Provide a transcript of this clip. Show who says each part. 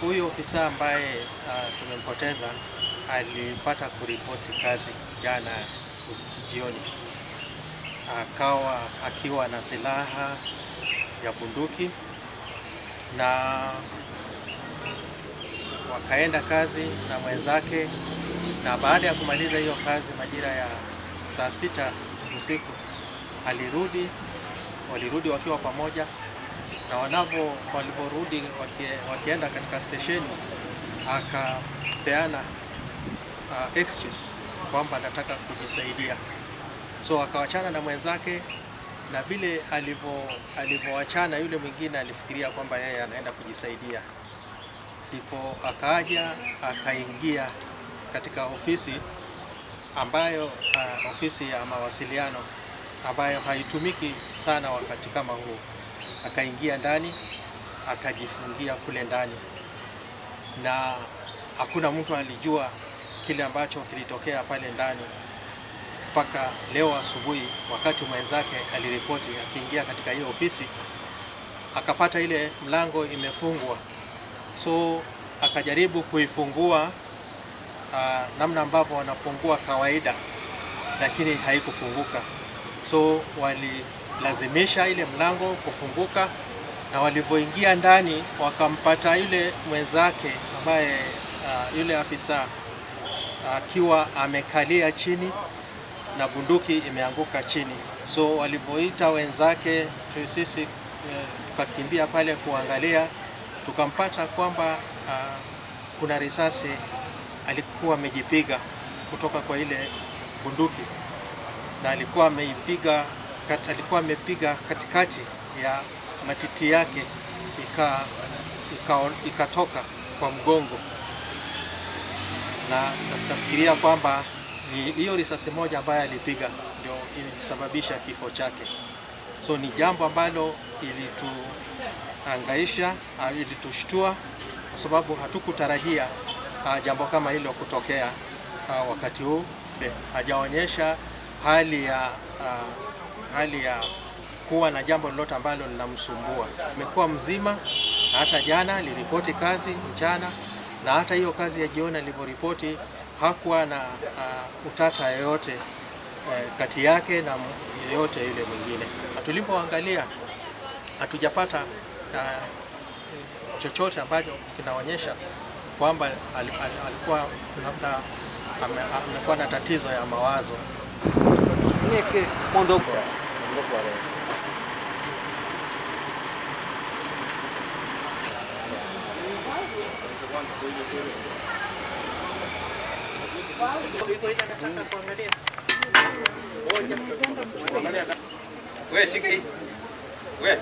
Speaker 1: Huyu ofisa ambaye tumempoteza alipata kuripoti kazi jana jioni, akawa akiwa na silaha ya bunduki na wakaenda kazi na mwenzake, na baada ya kumaliza hiyo kazi majira ya saa 6 usiku alirudi, walirudi wakiwa pamoja, na waliporudi wakienda katika stesheni akapeana excuse kwamba anataka kujisaidia. So akawachana na mwenzake, na vile alivyoachana yule mwingine alifikiria kwamba yeye anaenda kujisaidia, ndipo akaja akaingia katika ofisi ambayo ofisi ya mawasiliano ambayo haitumiki sana wakati kama huu. Akaingia ndani akajifungia kule ndani, na hakuna mtu alijua kile ambacho kilitokea pale ndani mpaka leo asubuhi, wakati mwenzake aliripoti akiingia katika hiyo ofisi akapata ile mlango imefungwa. So akajaribu kuifungua namna ambavyo wanafungua kawaida, lakini haikufunguka. So walilazimisha ile mlango kufunguka, na walivyoingia ndani wakampata yule mwenzake ambaye yule afisa akiwa amekalia chini na bunduki imeanguka chini. So walivyoita wenzake sisi tukakimbia pale kuangalia, tukampata kwamba kuna risasi alikuwa amejipiga kutoka kwa ile bunduki, na alikuwa ameipiga alikuwa amepiga katikati ya matiti yake ikatoka kwa mgongo, na nafikiria kwamba ni hiyo risasi moja ambayo alipiga ndio ilisababisha kifo chake. So ni jambo ambalo ilituhangaisha, ilitushtua kwa sababu hatukutarajia jambo kama hilo kutokea wakati huu. Hajaonyesha hali ya kuwa na jambo lolote ambalo linamsumbua. Amekuwa mzima, na hata jana aliripoti kazi mchana, na hata hiyo kazi ya jioni alivyoripoti hakuwa na utata yoyote kati yake na yeyote yule mwingine. Tulivyoangalia hatujapata chochote ambacho kinaonyesha kwamba alikuwa labda amekuwa na tatizo ya mawazo.
Speaker 2: Wewe shika hii. Wewe.